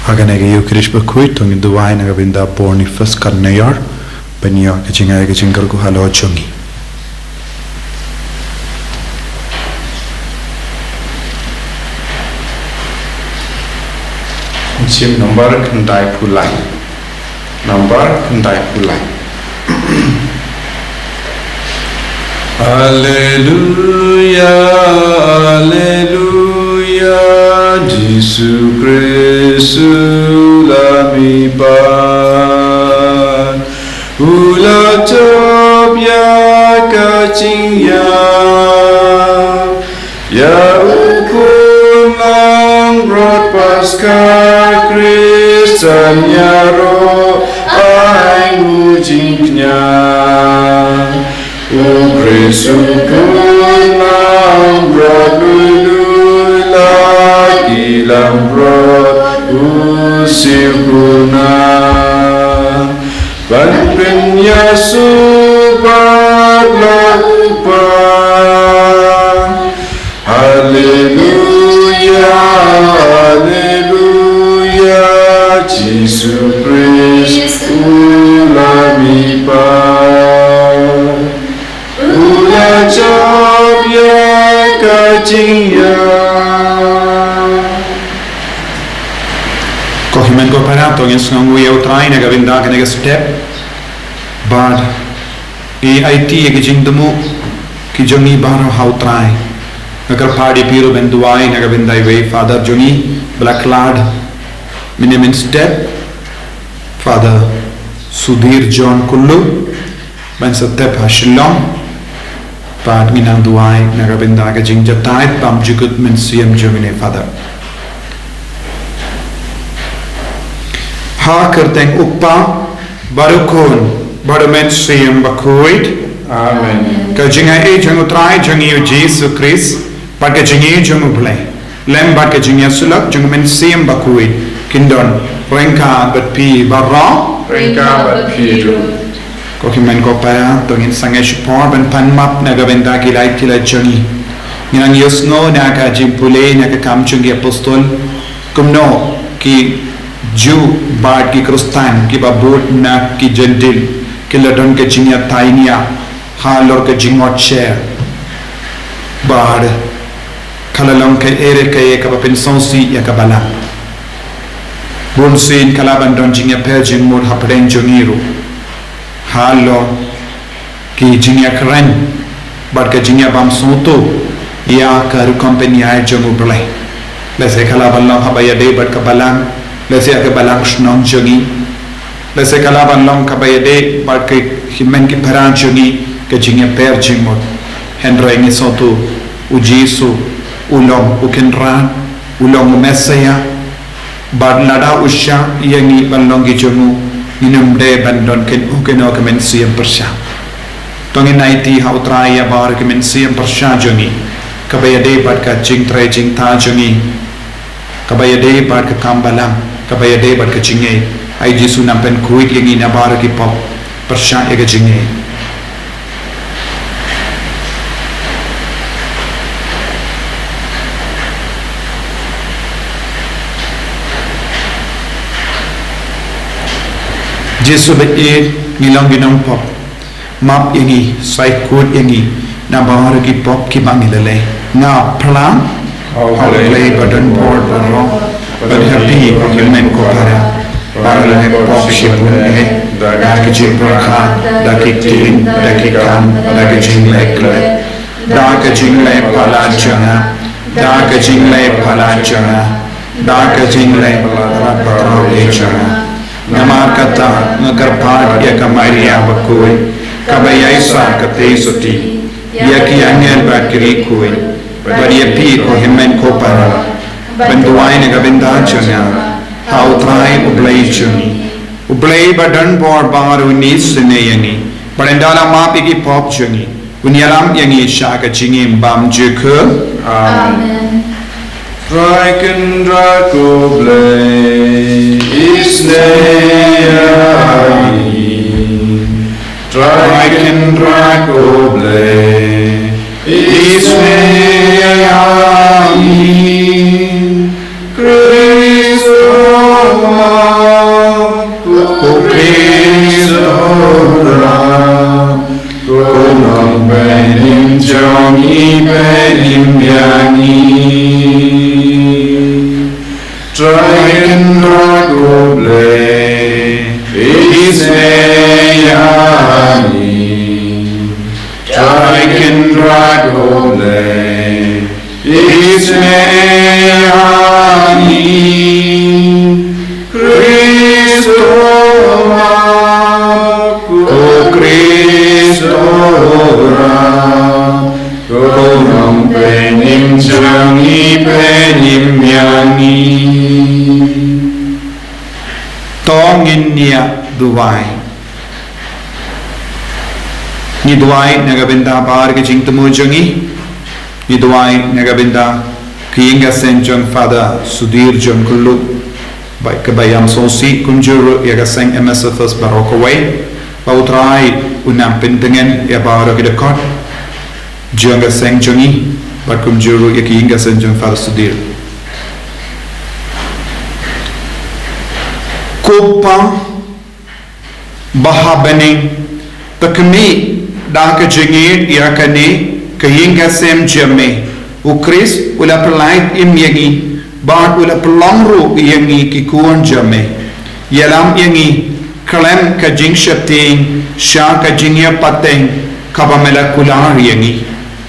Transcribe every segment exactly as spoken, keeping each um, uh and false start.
Ha kane ka Ïukharist bakhuid to ngin duwai na ka bynta Boniface Katnaiar ban ïoh ka jingai ka jingkyrkhu halor jong ngi. Mynsiem nambar khyndai phew lai. Nambar khyndai phew lai. Alleluia, alleluia, Jisu Khrist u la mihpat. U la jop ïa ka jingïap. Ïa u khun langbrot Paskha Khristan ïaroh ai u jingkñia. U Khrist u khun langbrot, lui lui la ki langbrot u siew khun na. Ban pynïasoh bad la u Kpa. Alleluia, alleluia, Jisu Khrist u la mihpat. U la jop ïa ka jingïap. Ko hynmen ko para, to ngin sngewnguh ïa u Trai na ka bynta kane ka step. Bad ngi aiti ïa ki jingthmu ki jong ngi baroh ha u Trai. Nga kyrpad ïa phi ruh ban duwai na ka bynta iwei i Father jong ngi ba la khlad mynne mynstep, Father Sudhir John Kullu, ban sa tep ha Shillong. Bad ngin nang duwai na ka bynta ka jingjahthait bymjukut mynsiem jong ngi, Father. Ha ka kyrteng u Kpa, bad u Khun, bad u Mynsiem Bakhuid. Amen. Ka jingaiei jong u Trai jong ngi u Jisu Khrist, bad ka jingïeit jong u Blei, lem bad ka jingïasyllok jong u Mynsiem Bakhuid, kin don ryngkat bad phi baroh. Ryngkat bad phi ruh. Ko hynmen ko para, to ngin sangeh shipor ban pan map na ka bynta ki lait ki lait jong ngi. Ngin nang ïohsngew na ka jingpule na Ki Kam jong ki Apostol, kumno ki Jiw bad ki Khristan kiba bud na ki Jentil ki la don ka jingïatainia halor ka jingngeit sha. Bad ka la long kaei re kaei kaba pynsngewsih ïa ka Balang. Bunsien ka lah ban don jingïapher jingmut hapdeng jong ngi ruh halor ki jingïakren bad ka jingïabam sngewthuh ïa ka rukom pynïaid jong u Blei. Lehse ka lah ban long haba ïadei bad ka Balang, lehse ïa ka Balang shnong jong ngi. Lehse ka lah ban long kaba ïadei bad ki hynmen ki para jong ngi, ka jingïapher jingmut. Hynrei ngi sngewthuh u Jisu u long u Kynrad, u long u Messaïah, bad lada u shah ïa ngi ban long ki jong u, ngin ym dei ban don kino kino ka mynsiem pyrshah. To ngin aiti ha u Trai ïa baroh ki mynsiem pyrshah jong ngi, kaba ïadei bad ka jingtrei jingthaw jong ngi, kaba ïadei bad ka kam Balang, kaba ïadei bad ka jingngeit. Ai Jisu nang pynkhuid ïa ngi na baroh ki pop pyrshah ïa ka jingngeit. Jisu ba ïeit, ngi long ki nongpop. Map ïa ngi, sa khuid ïa ngi na baroh ki pop kiba ngi la leh. Nga phla ha u Blei ba don bor baroh, bad ha phi ko hynmen ko para, ba nga la leh pop shibun eh, da ka jingpyrkhat, da ki ktien, da ki kam, da ka jingleh khleh, da ka jingleh palat jong nga, da ka jingleh palat jong nga, da ka jingleh palat patraw eh jong nga. Namar kata nga kyrpad ïa ka Maria bakhuid, kaba ïaisah ka tei sotti, ïa ki angel bad ki riewkhuid, bad ïa phi ko hynmen ko para, ban duwai na ka bynta jong nga ha u Trai u Blei jong ngi. U Blei ba don bor baroh un isynei ïa ngi, bad un da la map ïa ki pop jong ngi, un ïalam ïa ngi sha ka jingim bymjukut. Amen. Trai Kynrad ko Blei, isynei ïa ngi. Trai Kynrad ko Blei, isynei ïa ngi. Khrist Im ïa ngi. Trai Kynrad U Blei, isynei ïa ngi. Trai Kynrad U Blei, isynei ïa ngi. Khrist u map, ko Khrist u ram, ko Nongpynim jong ngi, pynim ïa ngi. To ngin ïa duwai. Ngi duwai na ka bynta baroh ka jingthmu jong ngi. Ngi duwai na ka bynta ka ïing ka sem jong Father Sudhir Jonkulu, bad kaba ïam sngewsih, kumjuh ruh ïa ka seng M S F S baroh kawei, ba U Trai un nang pyntngen ïa baroh ki dkhot jong ka seng jong ngi, bad kumjuh ruh ïa ka ïing ka sem jong Father Sudhir. Ko Pa ba ha bneng, to khmih da ka jingïeit ïa kane ka ïing ka sem jong me. U Khrist u la pyllait im ïa ngi, bad u la pynlong ruh ïa ngi ki khun jong me. Ïalam ïa ngi khlem ka jingsheptieng sha ka jingïapateng kaba me la kular ïa ngi.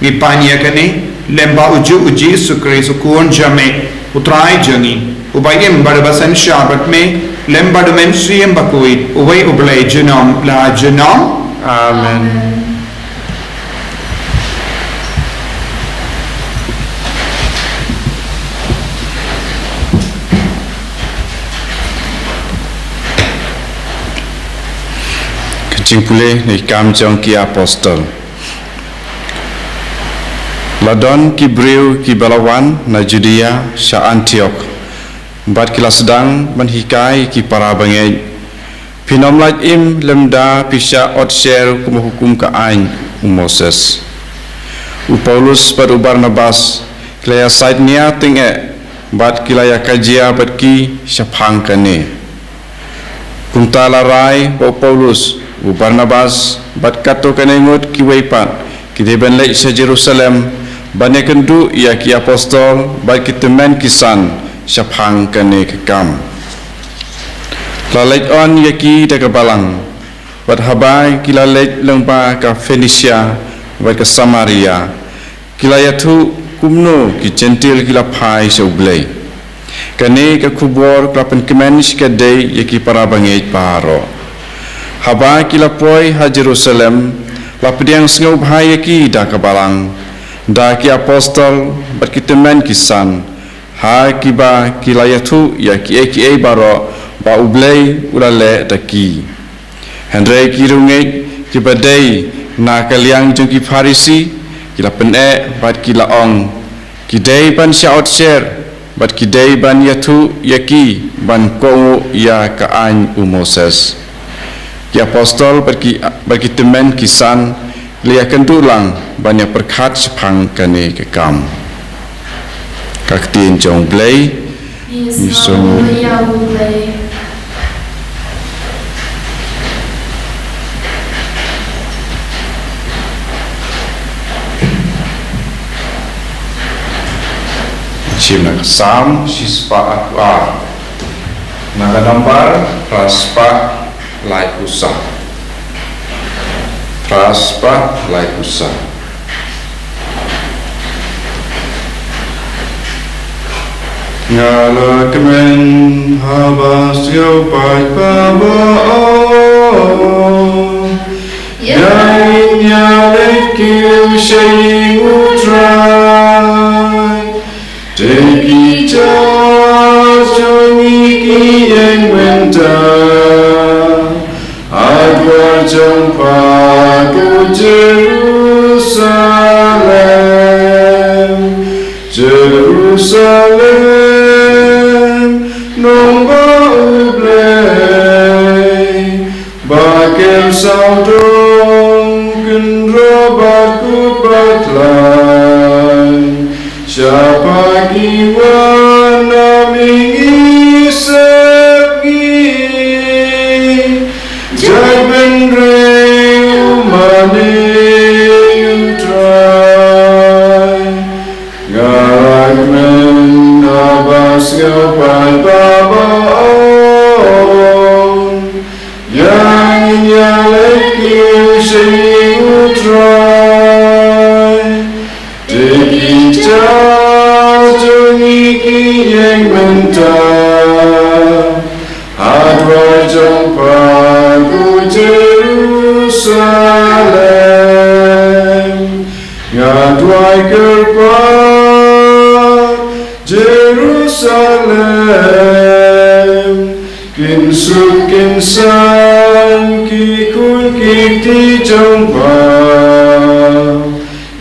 Ngi pan ïa kane lyngba ujuh U Jisu Khrist, U Khun jong me, U Trai jong ngi, uba im bad uba synshar bad me, lyngba U Mynsiem Bakhuid, uwei U Blei junom la junom. Amen. Ka jingpule na ki Kam jong ki Apostol. La don ki briew kiba la wan na Judia sha Antiok, bad ki la sdang ban hikai ki para bangeit: Phin ym lait im lymda phi shah ot sher kum u hukum ka aiñ u Moses. U Paulus bad u Barnabas ki la ïasaid nia tyngeh, bad ki la ïakajia bad ki shaphang kane. Kumta la rai ba u Paulus, u Barnabas, bad katto katne ngut kiwei pat, ki dei ban leit sha Jerusalem, ban ïakynduh ïa ki apostol bad ki tymmen ki san shaphang kane ka kam. La leit on ïa ki da ka balang, bad haba ki la leit lyngba ka Phoenicia bad ka Samaria, ki la ïathuh kumno ki Jentil ki la phai sha U Blei. Kane ka khubor ka la pynkmen shikatdei ïa ki para bangeit baroh. Haba ki la poi ha Jerusalem, la pdiang sngewbha ïa ki da ka balang, da ki apostol bad ki tymmen ki san, ha kiba ki la ïathuh ïa kiei kiei baroh ba U Blei u la leh da ki. Hynrei ki riewngeit kiba dei na ka liang jong ki Pharisi ki la pyneh bad ki la ong: Ki dei ban shah ot sher, bad ki dei ban ïathuh ïa ki ban kohnguh ïa ka aiñ u Moses. Ki apostol bad ki, bad ki tymmen ki san la ïakynduh lang ban ïapyrkhat shaphang kane ka kam. Ka ktien jong U Blei. Ngi sngewnguh ïa U Blei. Shim na ka Salm shispah arphew ar. Na ka Nambar phra spah laiphew saw. Phra spah laiphew saw. Nga la kmen haba sngew paidbah ba ong, ïa ngin ïaleit kiew sha ïing U Trai. Te ki jait jong ngi ki ïeng mynta ha dwar jong pha, ko Jerusalem. Jerusalem, nongbah U Blei, ba kem sawdong kynroh bad kut bad khlaiñ. Shaphang ki wan na mihngi sepngi, jait bynriew u mane U Trai. Jar jong ngi ki ïeng mynta ha dwar jong pha u Jerusalem. Nga duwai kyrpad Jerusalem, kin suk kin san ki khun ki kti jong pha.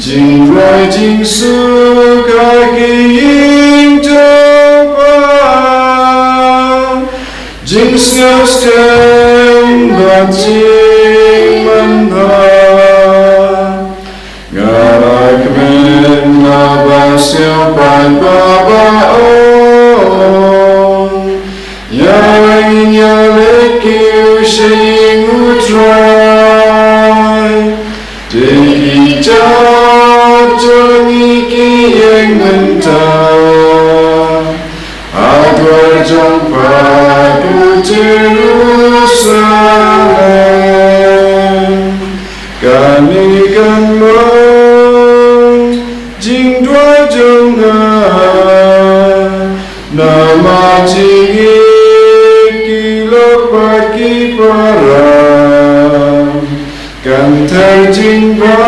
Jingduwai jingsuk ha ki ïing jong pha, jingsngewsih bad jingmanbha. Nga la kmen, nga ba sngewbha, ba ba ong. Ïa ngin ïa leit kiew sha ïing U Trai. Te ki jar jong ngi ki ïeng mynta ha dwar jong pha u Jerusalem. Kane kan long jingduwai jong nga namar jingïeit ki lok bad ki para. Kan ther jingbha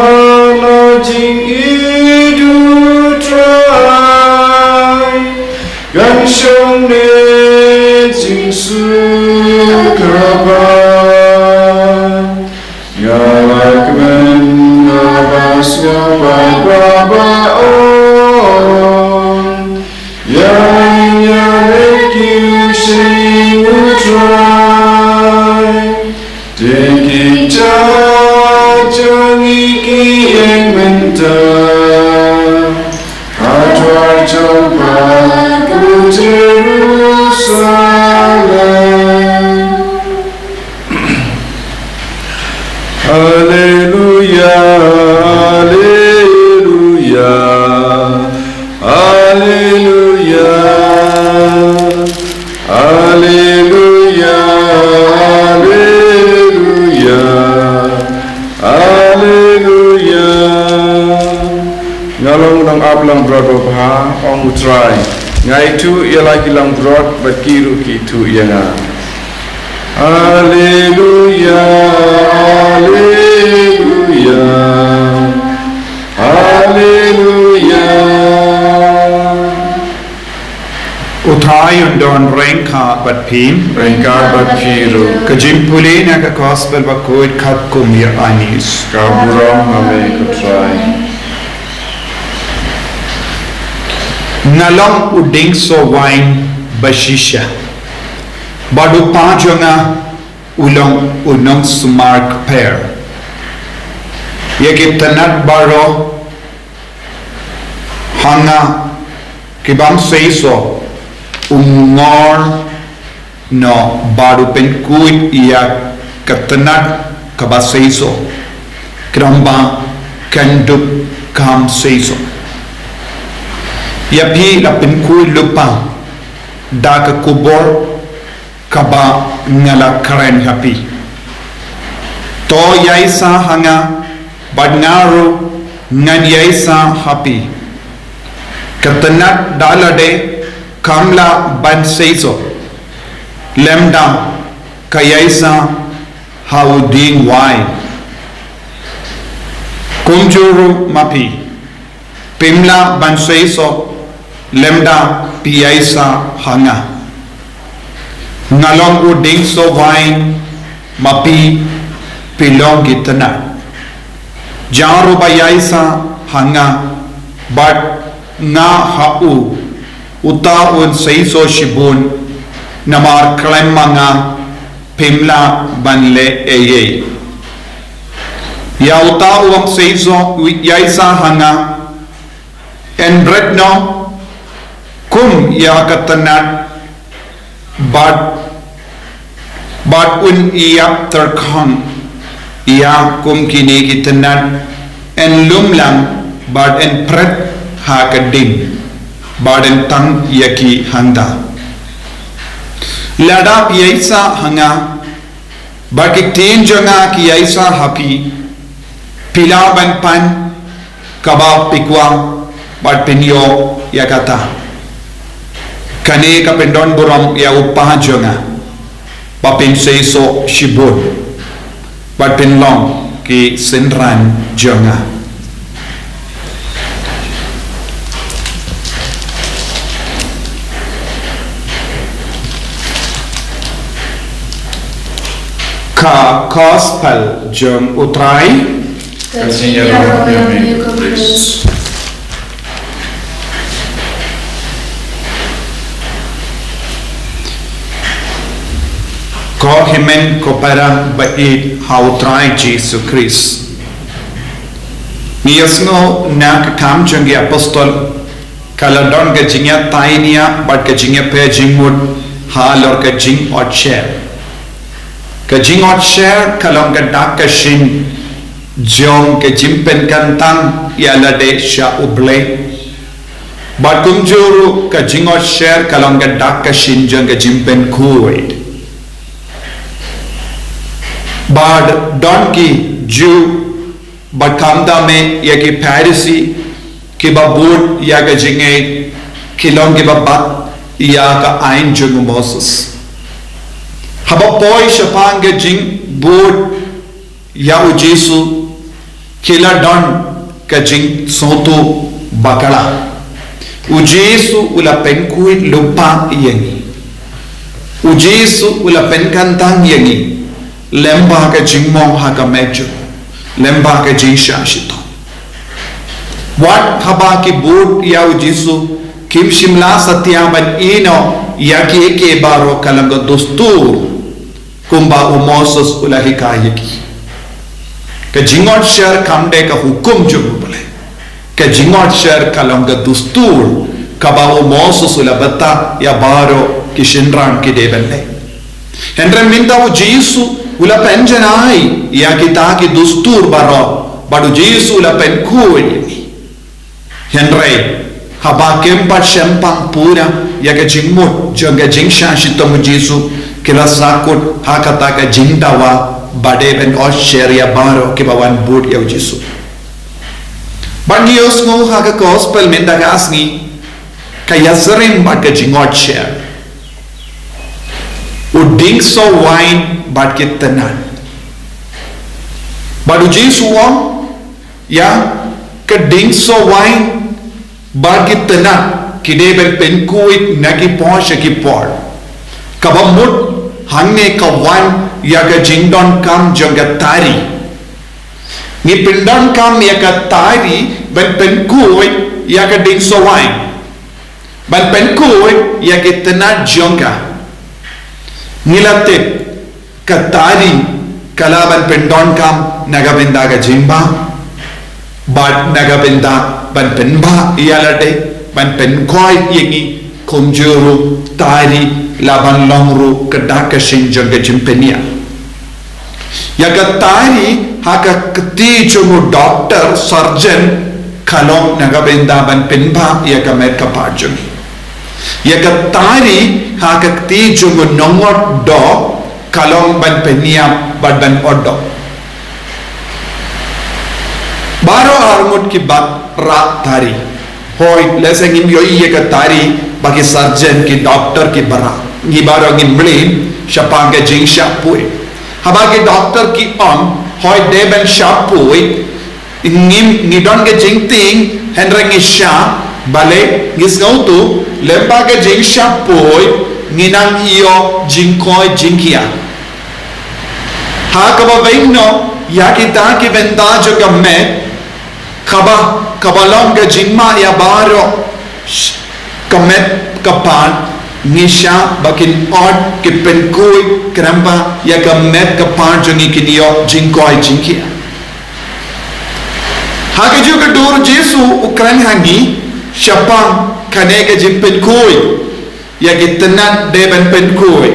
na jingïeit U Trai. Kan shong ne jingsuk ha pha. Nga la kmen, nga ba sngewbha, ba ba ong. Ïa ngin ïa leit kiew sha ïing U Trai. Te ki jar jong ngi ki ïeng mynta ha dwar jong pha u Jerusalem. Alleluia, alleluia, alleluia, alleluia, alleluia, alleluia. Nga long u nongaplangbrot babha, ong U Trai. Nga ithuh ïa la ki langbrot, bad ki ruh ki ithuh ïa nga. Alleluia, alleluia, alleluia. U Trai un don ryngkat bad phi. Ryngkat bad phi ruh. Ka jingpule na ka Gospel bakhuid katkum u Ïoannis. Ka burom ha me ko Trai. Nga long u dieng soh wain bashisha, bad u kpa jong nga u long u nongsumar kper. Ïa ki tnat baroh ha nga ki bym seisoh, u ngor noh bad u pynkhuid ïa ka tnat kaba seisoh, khnang ba kan dup kam seisoh. Ïa phi la pynkhuid lypa da ka khubor kaba nga la kren ha phi. To ïaisah ha nga, bad nga ruh ngan ïaisah ha phi. Ka tnat da lade kam lah ban seisoh lymda ka ïaisah ha u dieng wain. Kumjuh ruh ma phi, phim lah ban seisoh lymda phi ïaisah ha nga. Nga long u dieng soh wain, ma phi, phi long ki tnat. Jar uba ïaisah ha nga bad nga ha u, uta un seisoh shibun, namar khlem ma nga phim lah ban leh ei ei. Ïa uta u bym seisoh, u ïaisah ha nga, yn bret noh kum ïa ka tnat, bad, bad un ïap tyrkhong ïa kum kine ki tnat, yn lum lang bad yn pret ha ka ding, bad yn tang ïa ki hangta. Lada phi ïaisah ha nga, bad ki ktien jong nga ki ïaisah ha phi, phi lah ban pan kaba phi kwah, bad pynïoh ïa kata. Kane ka pyndon burom ïa u Kpa jong nga, ba phin seisoh shibun bad phin long ki synran jong nga. Ka Gospel jong u Trai. Ka jingïaroh ïa me ko Khrist. Ko hynmen ko para ba ïeit ha u Trai Jisu Khrist. Ngi ïohsngew na ka Kam jong ki Apostol, ka la don ka jingïatai nia bad ka jingïapher jingmut halor ka jingotsher. Ka jingotsher ka long ka dak ka shin jong ka jingpynkyntang ïa lade sha U Blei. Bad kumjuh ruh ka jingotsher ka long ka dak ka shin jong ka jingpynkhuid. Bad don ki Jiw, bad khamtam eh ïa ki Pharisi, kiba bud ïa ka jingngeit, ki long kiba bat ïa ka aiñ jong u Moses. Haba poi shaphang ka jingbud ïa u Jisu, ki la don ka jingsngewthuh bakla. U Jisu u la pynkhuid lypa ïa ngi. U Jisu u la pynkyntang ïa ngi lyngba ka jingmong ha ka met jong u, lyngba ka jingshah shitom. Wat haba ki bud ïa u Jisu, kim shym la satia ban ïehnoh ïa kiei kiei baroh, ka long ka dustur kumba u Moses u la hikai ïa ki. Ka jingotsher kam dei ka hukum jong U Blei. Ka jingotsher ka long ka dustur kaba u Moses u la batai ïa baroh ki shynrang ki dei ban leh. Hynrei mynta u Jisu u la pynjanai ïa kita ki dustur baroh, bad u Jisu u la pynkhuid ïa ngi. Hynrei haba kim pat shempang pura ïa ka jingmut jong ka jingshah shitom u Jisu, ki la sahkut ha kata ka jingdawa ba dei ban otsher ïa baroh kiba wan bud ïa u Jisu. Bad ngi ïohsngew ha ka Gospel mynta ka sngi, ka ïasyriem bad ka jingotsher, u dieng soh wain bad ki tnat. Bad u Jisu u ong, ïa ka dieng soh wain bad ki tnat ki dei ban pynkhuid na ki por sha ki por. Kaba mut hangne ka wan ïa ka jingdonkam jong ka tari. Ngi pyndonkam ïa ka tari ban pynkhuid ïa ka dieng soh wain, ban pynkhuid ïa ki tnat jong ka. Ngi la tip ka tari ka lah ban pyndonkam na ka bynta ka jingbam, bad na ka bynta ban pynbha ïa lade, ban pynkhuid ïa ngi. Kumjuh ruh tari lah ban long ruh ka dak ka shin jong ka jingpynïap. Ïa ka tari ha ka kti jong u doktor, surgeon, ka long na ka bynta ban pynbha ïa ka met ka phad jong ngi. Ïa ka tari ha ka kti jong u nongot doh ka long ban pynïap bad ban ot doh. Baroh arngut ki bat rah tari. Hooid, lehse ngim ïohi ïa ka tari ba ki surgeon, ki doktor ki ba rah. Ngi baroh ngim mlien shaphang ka jingshah poi. Haba ki doktor ki ong, hooid, dei ban shah poi, ngim, ngi don ka jingtieng, hynrei ngi shah, balei? Ngi sngewthuh lyngba ka jingshah poi ngi nang ïoh jingkoit jingkhiah. Ha kaba bynta ïa kita ki bynta jong ka met, kaba, kaba long ka jingma ïa baroh, sh-, ka met ka phad, ngi shah ba kin ot, ki pynkhuid, khnang ba ïa ka met ka phad jong ngi kin ïoh jingkoit jingkhiah. Ha kajuh ka dur Jisu u kren ha ngi shaphang kane ka jingpynkhuid. Ïa ki tnat dei ban pynkhuid.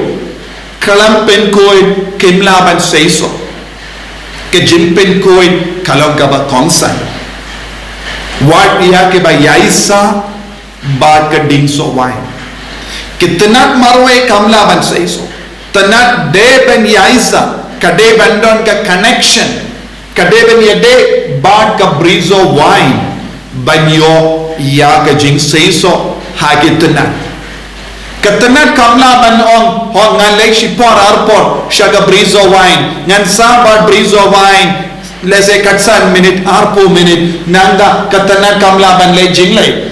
Khlem pynkhuid kim lah ban seisoh. Ka jingpynkhuid ka long kaba kongsan. Wat ïa kiba ïaisah bad ka dieng soh wain. Ki tnat marwei kam lah ban seisoh. Tnat dei ban ïaisah, ka dei ban don ka connection, ka dei ban ïadei bad ka bri soh wain. ban ïoh ïa ka jingseisoh ha ki tnat. Ka tnat kam lah ban ong, ho, ngan leit shipor arpor sha ka bri Jowai, ngan sah bad bri Jowai, lehse katsan minit, arphew minit, nangta ka tnat kam lah ban leit jingleit.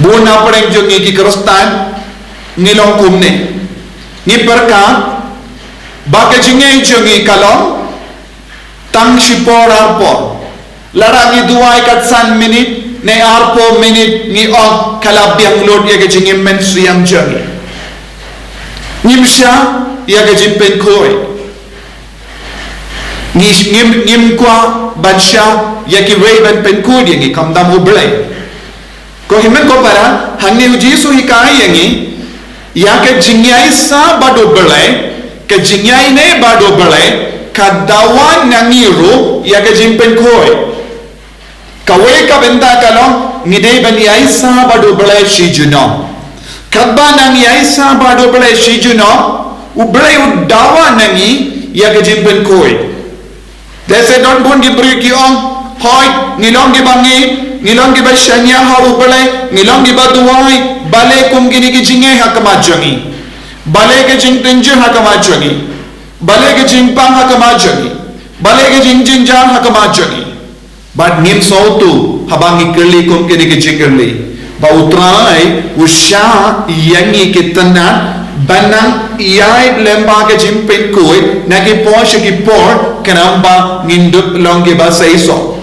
Bun na pdeng jong ngi ki Khristan ngi long kumne. Ngi pyrkhat ba ka jingngeit jong ngi ka long tang shipor arpor. Lada ngi duwai katsan minit ne arphew minit, ngi ong ka la biang lut ïa ka jingim mynsiem jong ngi. Ngim shah ïa ka jingpynkhuid. Ngi, ngim, ngim kwah ban shah ïa kiwei ban pynkhuid ïa ngi, khamtam U Blei. Ko hynmen ko para, hangne U Jisu u hikai ïa ngi ïa ka jingïaisah bad U Blei, ka jingïaineh bad U Blei ka dawa na ngi ruh ïa ka jingpynkhuid. Kawei ka bynta ka long, ngi dei ban ïaisah bad U Blei shi junom. Katba nang ïaisah bad U Blei shi junom, U Blei u dawa na ngi ïa ka jingpynkhuid. Lehse don bun ki briew ki ong, hooid, ngi long kiba ngeit, ngi long kiba shaniah ha U Blei, ngi long kiba duwai, balei kum kine ki jingeh ha khmat jong ngi? Balei ka jingtynjuh ha khmat jong ngi? Balei ka jingpang ha khmat jong ngi? Balei ka jingjynjar ha khmat jong ngi? Bad ngim sngewthuh haba ngi kylli kum kine ki jingkylli ba U Trai u shah ïa ngi ki tnat ban nang ïaid lem bad ka jingpynkhuid na ki por sha ki por, khnang ba ngin dup long kiba seisoh.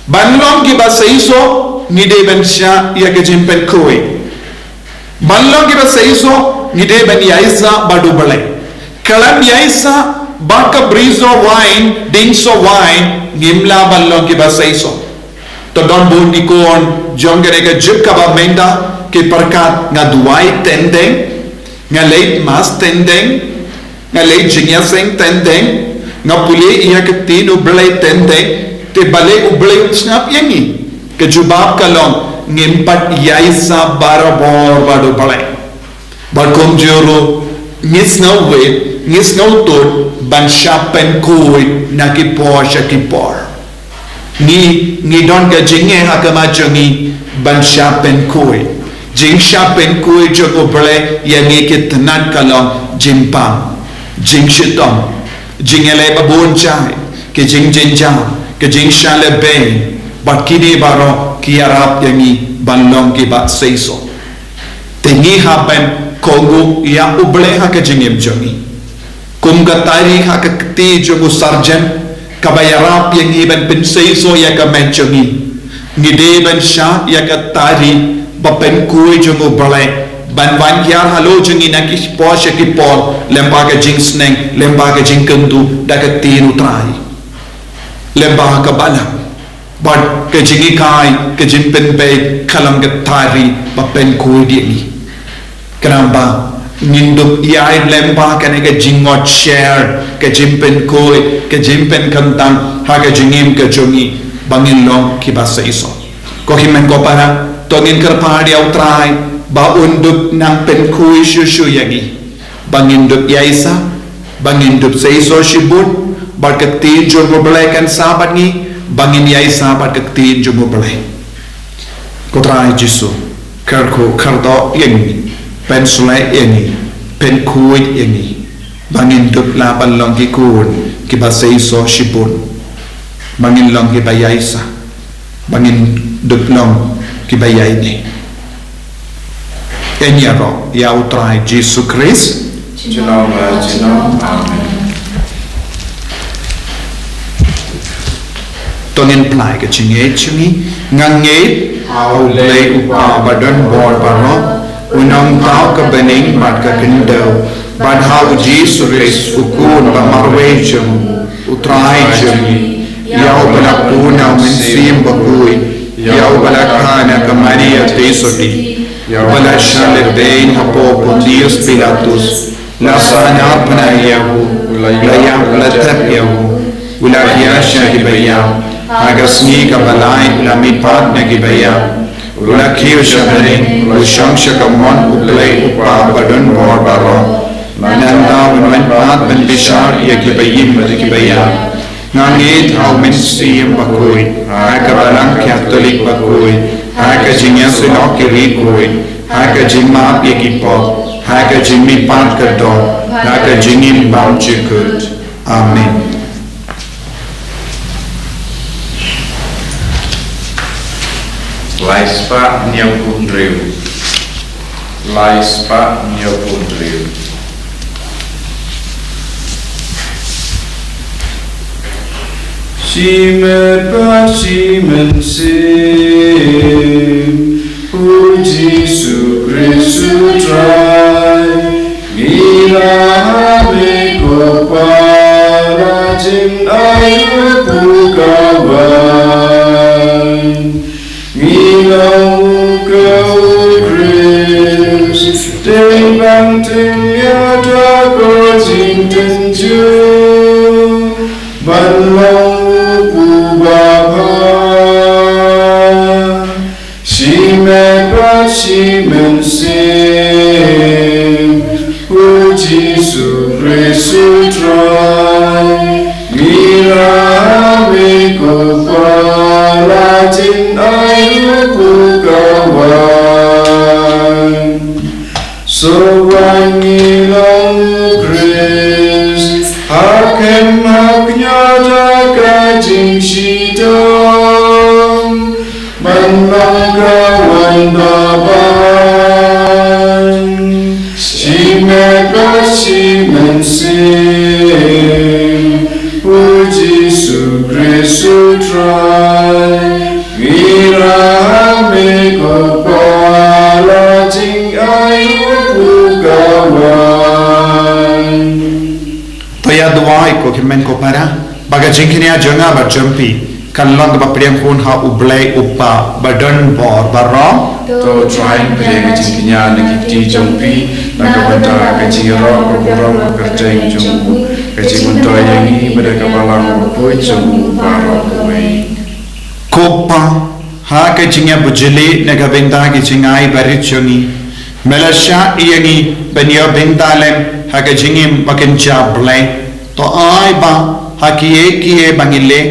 Ban long kiba seisoh ngi dei ban shah ïa ka jingpynkhuid. Ban long kiba seisoh ngi dei ban ïaisah bad U Blei. Khlem ïaisah bad ka bri Jowai, dieng Jowai, ngim lah ban long kiba seisoh. To don bun ki khun jong kane ka juk kaba mynta ki pyrkhat, nga duwai teng teng, nga leit mass teng teng, nga leit jingïaseng teng teng, nga pule ïa ka ktien U Blei teng teng, te balei U Blei um sngap ïa ngi? Ka jubab ka long, ngim pat ïaisah barabor bad U Blei. Bad kumjuh ruh ngi sngewrit, ngi sngewthuh ban shah pynkhuid na ki por sha ki por. Ngi, ngi don ka jingeh ha khmat jong ngi ban shah pynkhuid. Jingshah pynkhuid jong U Blei ïa ngi ki tnat ka long jingpang, jingshitom, jingïaleh babun jait, ki jingjynjar, ki jingshah lehbeiñ, bad kine baroh ki ïarap ïa ngi ban long kiba seisoh. Te ngi hap ban kohnguh ïa U Blei ha ka jingim jong ngi. Kum ka tari ha ka kti jong u surgeon, kaba ïarap ïa ngi ban pynseisoh ïa ka met jong ngi, ngi dei ban shah ïa ka tari ba pynkhuid jong U Blei ban wan hiar halor jong ngi na ki por sha ki por, lem bad ka jingsneng, lem bad ka jingkyntu da ka ktien U Trai, lem bad ka balang. Bad ka jinghikai, ka jingpynbeit, ka long ka tari ba pynkhuid ïa ngi. Khnang ba ngin dup ïaid lem bad kane ka jingngoh sher, ka jingpynkhuid, ka jingpynkyntang ha ka jingim ka jong ngi, ba ngin long kiba seisoh. Ko hynmen ko para, to ngin kyrpad ïa U Trai ba un dup nang pynkhuid shuh shuh ïa ngi, ba ngin dup ïaisah, ba ngin dup seisoh shibun bad ka ktien jong U Blei kan sah bad ngi, ba ngin ïaisah bad ka ktien jong U Blei. Ko Trai Jisu, kyrkhu kyrdoh ïa ngi, pynshlei ïa ngi, pynkhuid ïa ngi, ba ngin dup lah ban long ki khun kiba seisoh shibun, ba ngin long kiba ïaisah, ba ngin dup long kiba ïaineh. Ngin ïaroh ïa U Trai Jisu Khrist. Junom la junom. Amen. To ngin pynlait ka jingngeit jong ngi. Nga ngeit ha U Blei U Kpa badonbor baroh, U Nongthaw ka bneng bad ka khyndew, bad ha U Jisu Khrist U Khun ba marwei jong U Trai jong ngi, ïa uba la pun na U Mynsiem Bakhuid, ïa uba la kha na ka Maria Theisotti, ïa uba la shah lehbeiñ hapoh Pontius Pilatus, la sahnarphna ïa u, la ïap, la thep ïa u, u la hiar sha kiba ïap, ha ka sngi kaba lai u la mihpat na kiba ïap, u la kiew sha bneng, u shong sha ka mon U Blei U Kpa badonbor baroh. Nangta un wan pat ban bishar ïa kiba im bad kiba ïap. Nga ngeit ha u Mynsiem Bakhuid, ha ka Balang Katholik Bakhuid, ha ka jingïasyllok ki riewkhuid, ha ka jingmap ïa ki pop, ha ka jingmihpat ka doh, ha ka jingim bymjukut. Amen. Lai spah hynñiewphew hynriew. Lai spah hynñiewphew hynriew. Shimet bad shimynsiem, U Jisu Khrist U Trai, ngi la ha me ko Kpa, la jingai u pukawai. Ngi long u ka u Khrist, dei ban tim ïa ka jingtynjuh, ban long u pubaba. Shimet bad shimynsiem, U Jisu Khrist U Trai, ngi la ha me ko Kpa, la jingai u pukawai. Shuwa ngi long u Khrist, ha kem ha kñia da ka jingshitom, ban long ka waiñ baban. Shimet bad shimynsiem, U Jisu Khrist U Trai, ngi la ha me ko Kpa, la jingai u pukawai. To ïa duwai ko hynmen ko para, ba ka jingkñia jong nga bad jong phi kan long kaba pdiang khun ha U Blei U Kpa badonbor baroh. To Trai, pdiang ka jingkñia na ki kti jong phi, na ka bynta ka jingïaroh ka burom ka kyrteng jong u, ka jingmyntoi ïa ngi bad ka Balang bakhuid jong u baroh kawei. Ko Kpa, ha ka jingïabujli na ka bynta ki jingai barit jong ngi, me la shah ïa ngi ban ïoh bynta lem ha ka jingim ba kynja Blei. To ai ba ha kiei kiei ba ngi leh,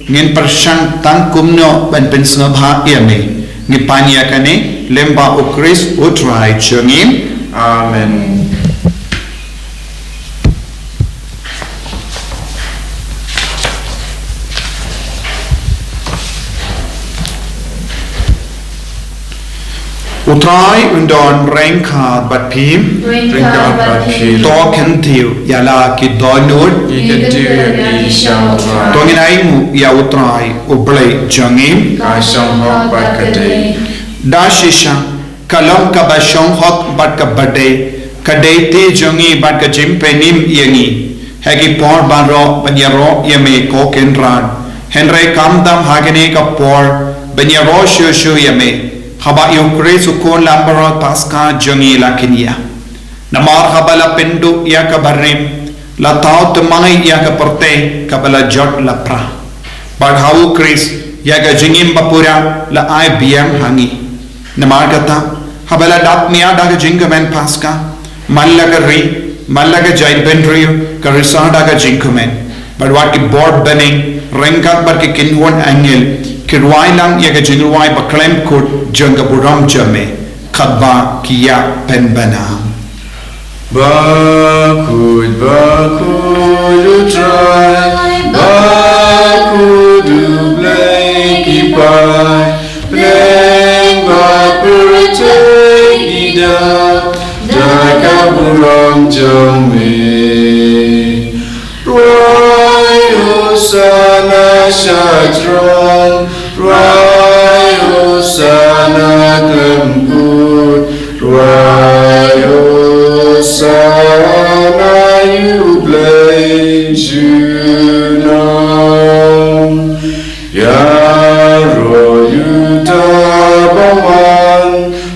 ngin pyrshang tang kumno ban pynsngewbha ïa me. Ngi pan ïa kane lyngba U Khrist U Trai jong ngi. Amen. U Trai un don ryngkat bad phi. Ryngkat bad phi. To kyntiew ïa la ki dohnud. Ngi kyntiew ïa phi sha U Trai. To ngin ainguh ïa U Trai U Blei jong ngi. Ka shong hok bad ka dei. Da shisha, ka long kaba shong hok bad kaba dei, ka dei te jong ngi bad ka jingpynim ïa ngi ha ki por baroh ban ïaroh ïa me ko Kynrad. Hynrei khamtam ha kane ka por ban ïaroh shuh shuh ïa me, haba ïa U Khrist U Khun Langbrot Paskha jong ngi la kñia. Namar haba la pynduh ïa ka barim, la thaw thymmai ïa ka pyrthei kaba la jot la pra. Bad ha U Khrist ïa ka jingim bapura la ai biang ha ngi. Namar kata, haba la dap mih da ka jingkmen Paskha, man la ka ri, man la ka jaitbynriew, ka risa da ka jingkmen. Bad wat ki bor bneng ryngkat bad ki kynhun angel ki rwai lang ïa ka jingrwai ba khlem kut jong ka burom jong me, katba ki ïa pynbna. Bakhuid, bakhuid U Trai, bakhuid U Blei ki paid, bneng bad pyrthei ki dap da ka burom jong me. Rwai Hosana sha throne, rwai Hosana khlem kut, rwai Hosana ïa U Blei junom. Ïaroh ïa uta ba wan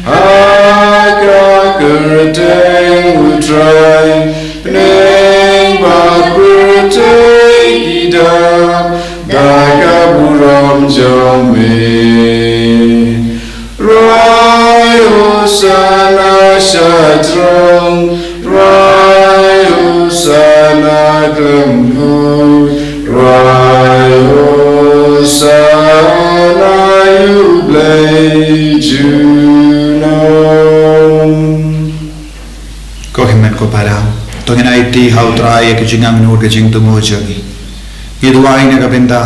ha ka kyrteng U Trai, bneng bad pyrthei ki dap da ka burom jong me. Rwai Hosana sha throne, rwai Hosana khlem kut, rwai Ko hynmen ko para, to ngin aiti ha U Trai ïa ka jingangnud ka jingthmu jong ngi. Ngi duwai na ka bynta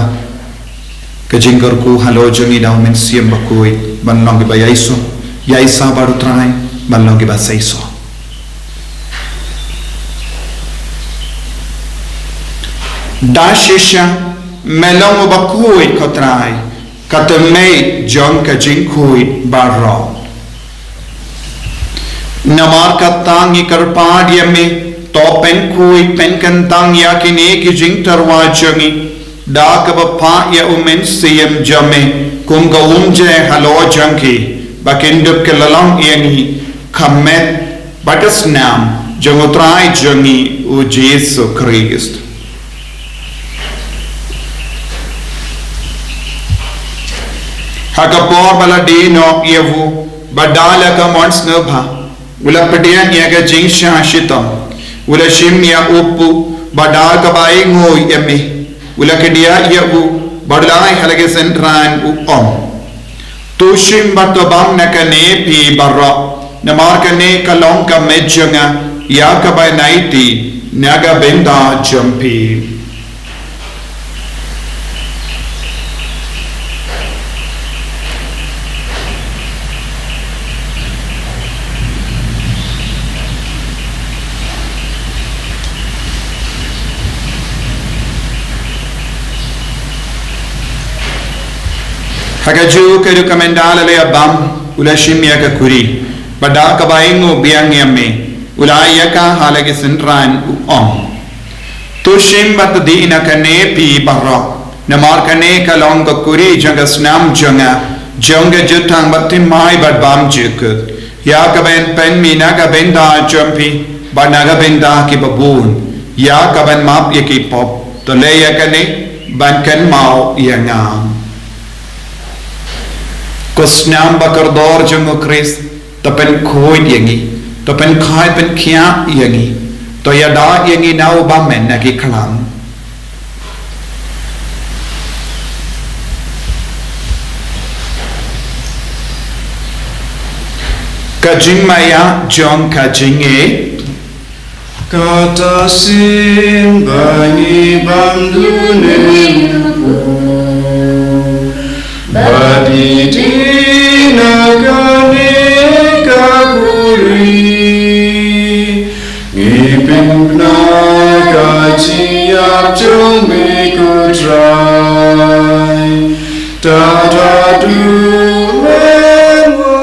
ka jingkyrkhu halor jong ngi da U Mynsiem Bakhuid, ban long kiba ïasoh, ïasoh bad U Trai, ban long kiba seisoh. Da shisha me long uba khuid, ko Trai, ka tymmen jong ka jingkhuid baroh. Namar kata ngi kyrpad ïa me, to pynkhuid pynkyntang ïa kine ki jingtyrwa jong ngi, da kaba phah ïa U Mynsiem jong me kum ka umjer halor jong ki, ba kin dup kylla long ïa ngi ka met bad ka snam jong U Trai jong ngi U Jisu Khrist. Ha ka por ba la die noh ïa u, bad da la ka mon sngewbha, u la pdiang ïa ka jingshah shitom, u la shim ïa u kpu, bad da kaba ainguh ïa me, u la kdiah ïa u, bad u la ai ha la ki synran, u ong: To shim bad to bam na kane phi baroh, namar kane ka long ka met jong nga, ïa kaba ngan aiti na ka bynta jong phi. Ha kajuh ka duk ka mynta la leit bam, u la shim ïa ka kuri, bad da kaba ainguh biang ïa me, u la ai ïa ka ha la ki synran, u ong: To shim bad to die na kane phi baroh, namar kane ka long ka kuri jong ka snam jong nga, jong ka jutang bathymmai bad bymjukut, ïa kaban pynmih na ka bynta jong phi, bad na ka bynta kiba bun, ïa kaban map ïa ki pop. To leh ïa kane ban kynmaw ïa nga. Ko snam ba kordor jong U Khrist, to pynkhuid ïa ngi, to pynkhuid pynkhiah ïa ngi, to ïada ïa ngi na u bymman na ki khlam. Ka jingmaïa jong ka jingïeit. Kata shisien ba ngi bam dune u kpu, bad die na kane ka kuri, ngi pynbna ka jingïap jong me, ko Trai. Tata tu me mo.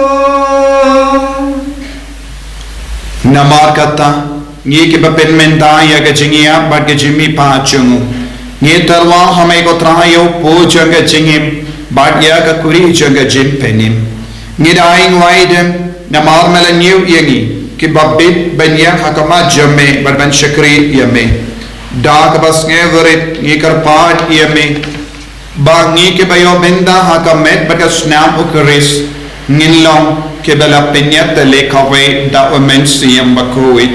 Namar kata, ngi kiba pynmynta ïa ka jingïap bad ka jingmihpat jong u, ngi tyrwa ha me, ko Trai, ïa u kpu jong ka jingim, bad ïa ka kuri jong ka jingpynim. Ngi da ainguh aidem, namar me la ñiew ïa ngi kiba bit ban ïeng ha khmat jong me bad ban shakri ïa me. Da kaba sngewrit ngi kyrpad ïa me, ba ngi kiba ïoh bynta ha ka met bad ka snam U Khrist, ngin long kiba la pynïatylli kawei da U Mynsiem Bakhuid.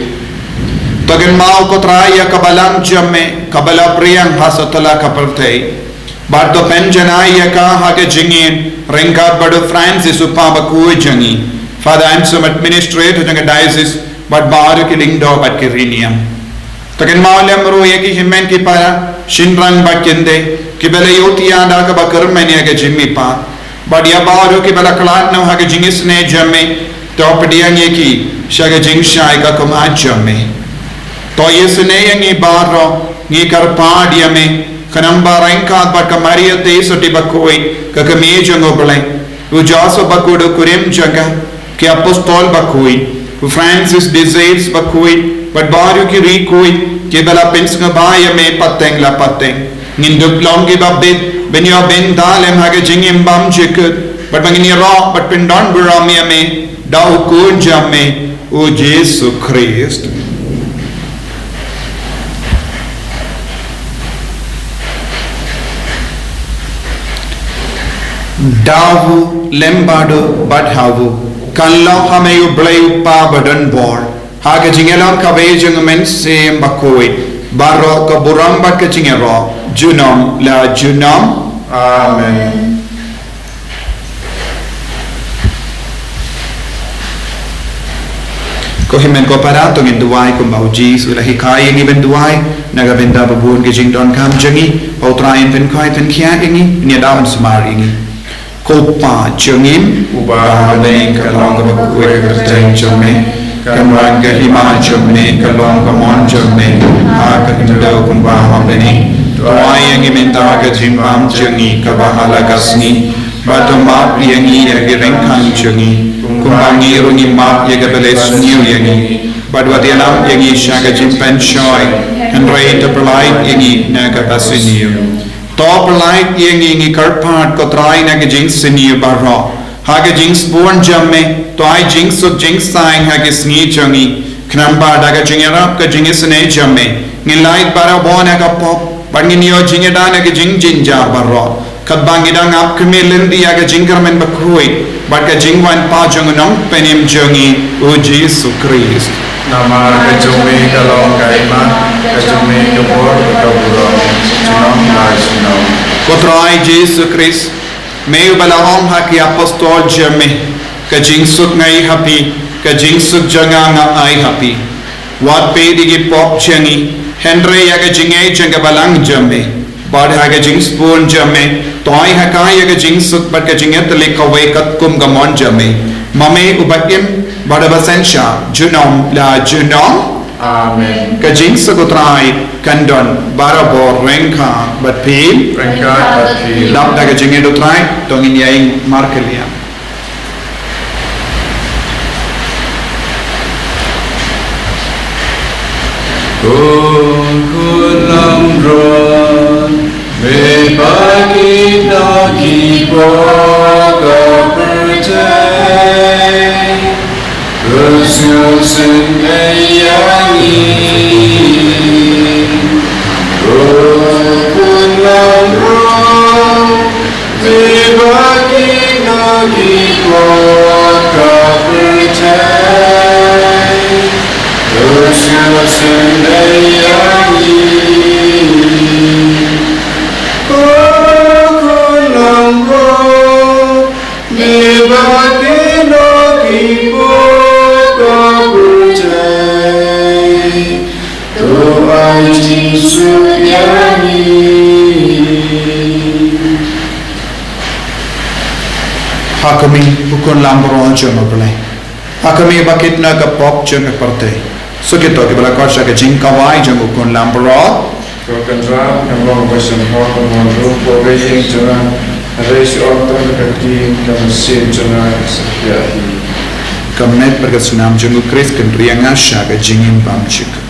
To kynmaw, ko Trai, ïa ka balang jong me kaba la pdiang ha satlak ka pyrthei, bad to pynjanai ïa ka ha ka jingïeit ryngkat bad u Francis u Papa bakhuid jong ngi, Father Anselm, administrator jong ka diocese, bad baroh ki lyngdoh bad ki riewniam. To kynmaw lem ruh ïa ki hynmen ki para, shynrang bad kynthei, kiba la ïohthiah da kaba kyrmen ïa ka jingmihpat, bad ïa baroh kiba la khlad noh ha ka jingisynei jong me, to pdiang ïa ki sha ka jingshai ka khmat jong me. To isynei ïa ngi baroh, ngi kyrpad ïa me, khnang ba ryngkat bad ka Maria Theisotti bakhuid, ka kmie jong U Blei, u Joseph bakhuid u kurim jong ka, ki apostol bakhuid, u Francis de Sales bakhuid, bad baroh ki riewkhuid kiba la pynsngewbha ïa me pateng la pateng, ngin dup long kiba bit ban ïoh bynta lem ha ka jingim bymjukut, bad ba ngin ïaroh bad pyndonburom ïa me da u Khun jong me, u Jisu Khrist. Da u, lem bad u, bad ha u, kan long ha me U Blei U Kpa badonbor, ha ka jingïalong kawei jong U Mynsiem Bakhuid, baroh ka burom bad ka jingïaroh, junom la junom. Amen. Ko hynmen ko para, to ngin duwai kumba u Jisu u la hikai ïa ngi ban duwai. Na ka bynta ba bun ka jingdonkam jong ngi, ba U Trai un pynkhoi pynkhiah ïa ngi, un ïada un sumar ïa ngi. Ko Pa jong ngi uba ha bneng, ka long kaba khuid ka kyrteng jong me. Kan wan ka hima jong me, ka long ka mon jong me ha ka khyndew kumba ha bneng. To ai ïa ngi mynta ka jingbam jong ngi kaba ha la ka sngi. Bad to map ïa ngi ïa ki ryngkang jong ngi, kumba ngi ruh ngi map ïa kiba leh sniew ïa ngi. Bad wat ïalam ïa ngi sha ka jingpynshoi, hynrei to pyllait ïa ngi na kaba sniew. To pyllait ïa ngi, ngi kyrpad ko Trai, na ka jingsniew baroh. Ha ka jingsbun jong me, to ai jingsuk jingsaiñ ha ki sngi jong ngi. Khnang ba da ka jingïarap ka jingisynei jong me, ngin lait barabor na ka pop, bad ngin ïoh jingïada na ka jingjynjar baroh. Katba ngi dang ap khmih lynti ïa ka jingkyrmen bakhuid bad ka jingwan pat jong u Nongpynim jong ngi, u Jisu Khrist. Namar ka jong me ka long ka hima, ka jong me ka bor bad ka burom, junom la junom. Ko Trai Jisu Khrist, me uba la ong ha ki apostol jong me, ka jingsuk nga ai ha phi, ka jingsuk jong nga nga ai ha phi. Wat peit ïa ki pop jong ngi, hynrei ïa ka jingngeit jong ka balang jong me. Bad ha ka jingsbun jong me, to ai ha ka ïa ka jingsuk bad ka jingïatylli kawei katkum ka mon jong me. Ma me uba im bad uba synshar, junom la junom. Amen. Ka jingsuk u Trai kan don barabor ryngkat bad phi. Ryngkat bad phi. Dap da ka jingngeit u Trai, to ngin ïaid markylliang. Ko Khun Lamroh, me ba kit na ki pop ka pyrthei, to sngewsynei ïa ngi. Ko Khun Lamroh, me ba kit na ki pop ka pyrthei, to sngewsynei ïa ngi. Ko Khun Lamroh, me ba kit na ki pop ka pyrthei, to ai jingsuk ïa ngi. Ha ka me, u Khun Lamroh jong U Blei. Ha ka me ba kit na ka pop jong ka pyrthei. Suk ïa kito kiba la khot sha ka jingkhawai jong u Khun Lamroh. Ko Kynrad, ngan long ba shen hok, ngan long ba ïeng jong nga, hynrei shu ong tang ka ktien, ka mynsiem jong nga kan sa pdiang hi. Ka met bad ka snam jong u Khrist kan ri ïa nga sha ka jingim bymjukut.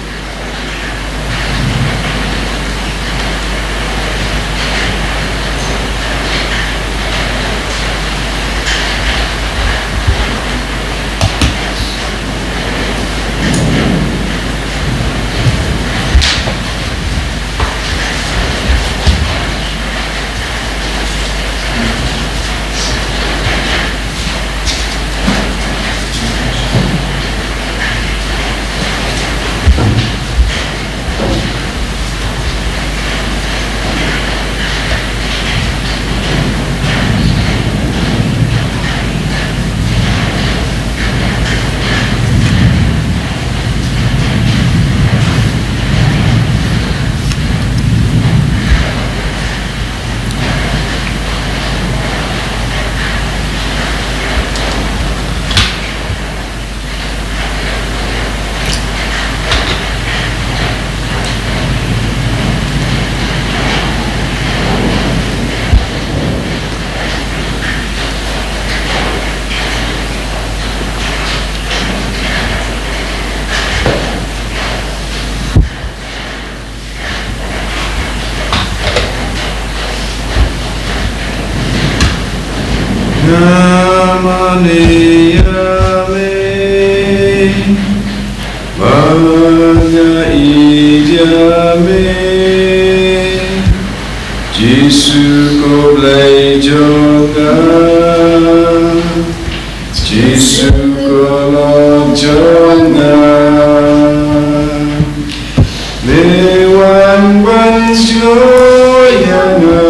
Nga mane ïa me, ba nga ïeit ïa me, Jisu ko Blei jong nga. Jisu ko Lord jong nga, me wan ban sngewthuh ïa nga,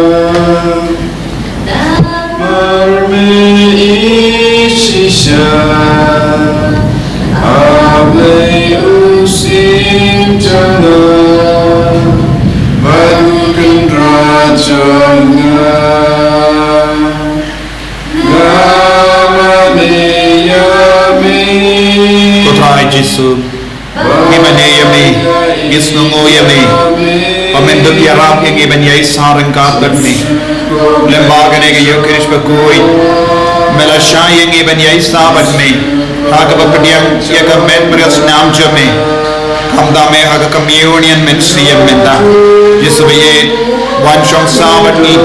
namar me ïeit shisha, ha Lei u sien jong nga, bad u kynrad jong nga, nga mane ïa me. Ko Trai Jisu, ngi mane ïa me, ngi sngewnguh ïa me ba men dup ïarap ïa ngi ban ïaisah ryngkat bad me. Lyngba kane ka Ïukharist bakhuid, me la shah ïa ngi ban ïaisah bad me ha kaba pdiang ïa ka met bad ka snam jong me. Khamtam me ha ka communion mynsiem mynta. Jisu ba ïeit, wan shong sah bad ngi,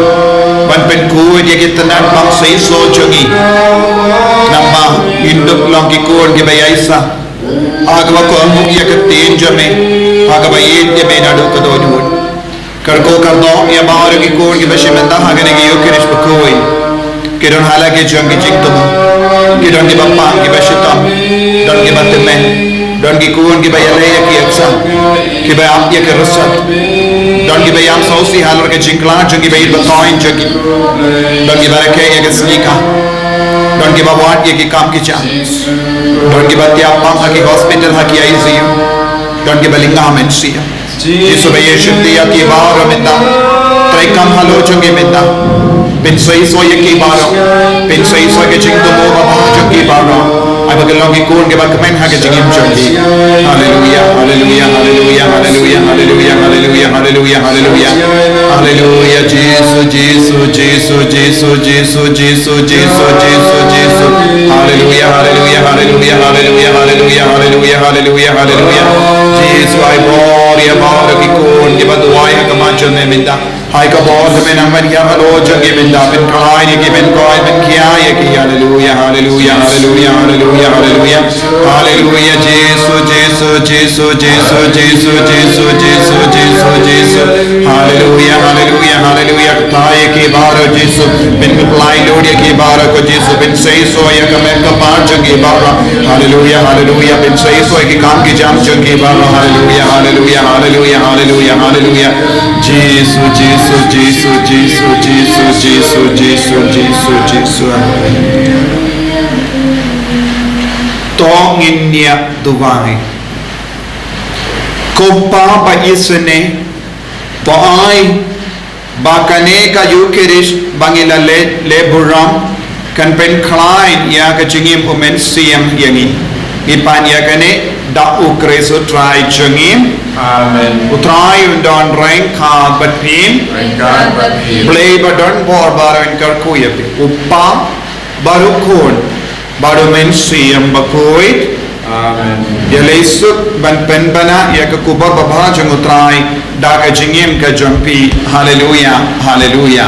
wan pynkhuid ïa ki tnat bad shisha jong ngi, namar ba ngin dup long ki khun kiba ïaisah ha kaba kohnguh ïa ka ktien jong me, ha kaba ïeit ïa me naduh ka dohnud. Kyrkhu kyrdoh ïa baroh ki khun kiba shim bynta ha kane ka Ïukharist bakhuid. Ki don ha la ki jong ki jingthmu, ki don kiba pang kiba shitom, don kiba tymmen, don ki khun kiba ïaleh ïa ki ïapsang, kiba ap ïa ki rysot, don kiba ïam sngewsih halor ka jingkhlad jong kiba ïeit ba thoiñ jong ki, don kiba rakhe ïa ka sngi ka, don kiba wad ïa ki kam ki jam, don kiba tiap pang ha ki hospital ha ki I C U, don kiba lynga mynsiem. Jisu ba ïeit, shim ïa ki baroh mynta. Trei kam halor jong ki mynta. Pynshisha ïa ki baroh. Pynshisha ïa ki jingthmu babha jong ki baroh. Ai ba kin long ki khun kiba kmen ha ka jingim jong ki. Haleluia, haleluia, haleluia, haleluia, haleluia, haleluia, haleluia, haleluia. Haleluia, Jisu, Jisu, Jisu, Jisu, Jisu, Jisu, Jisu, Jisu. Haleluia, haleluia, haleluia, haleluia, haleluia, haleluia, haleluia, haleluia. Jisu, ai bor ïa baroh ki khun kiba duwai ha khmat jong me mynta. Ai ka bor ka me nang ban ïa halor jong ki mynta, pynkhlaiñ ïa ki, pynkoit, pynkhia ïa ki. Haleluia, haleluia, haleluia, haleluia, haleluia. Haleluia, Jisu, Jisu, Jisu, Jisu, Jisu, Jisu, Jisu, Jisu, Jisu. Haleluia, haleluia, haleluia. Kata ïa ki baroh Jisu. Pynmih pynlait lut ïa ki baroh ko Jisu. Pynshisha ïa ka met ka phad jong ki baroh. Haleluia, haleluia. Pynshisha ïa ki kam ki jam jong ki baroh. Haleluia, haleluia, haleluia, haleluia, haleluia. Jisu, Jisu, Jisu, Jisu, Jisu, Jisu, Jisu, Jisu, Jisu. To ngin ïa duwai. Ko Pa ba isynei, to ai ba kane ka Ïukharist ba ngi la leh, leh burom kan pynkhlaiñ ïa ka jingim u Mynsiem ïa ngi. Ngi pan ïa kane da u Khrist u Trai jong ngi. Amen. U Trai un don ryngkat bad phi. Ryngkat bad phi. Blei ba don bor baroh un kyrkhu ïa phi. U Pa bad u Khun bad u Mynsiem Bakhuid. Amen. Ïaleh suk ban pynbna ïa ka khubor babha jong u Trai da ka jingim ka jong phi. Haleluia, haleluia.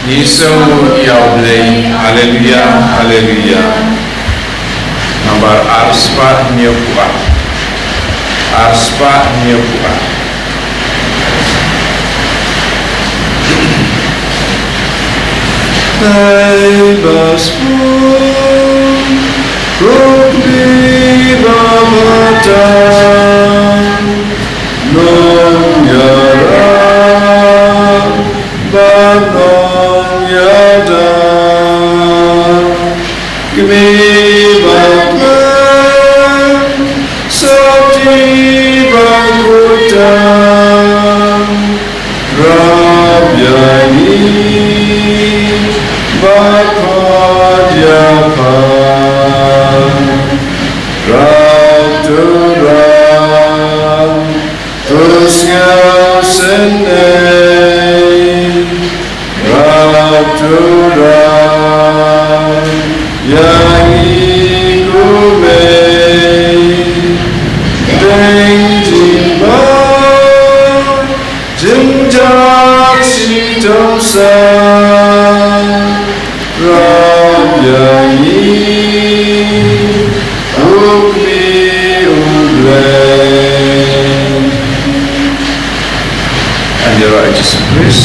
Ngi sngewnguh ïa u Blei. Haleluia, haleluia. Nambar arspah hynñiewphew ar. Arspah hynñiewphew ar. Hei ba sbun, ko Khlieh ba batang, nongïarap bad nongïada. Kmie bad kmen, sopti bad kutang, rap ïa ngi, bad khot ïa pha. Rap to rap, to sngewsynei. Rap to rap ïa ngi kumne. Dei jingbam jingjak shitom sah. Rap ïa ngi, U Khlieh U Blei. Ïaroh ïa Jisu Khrist.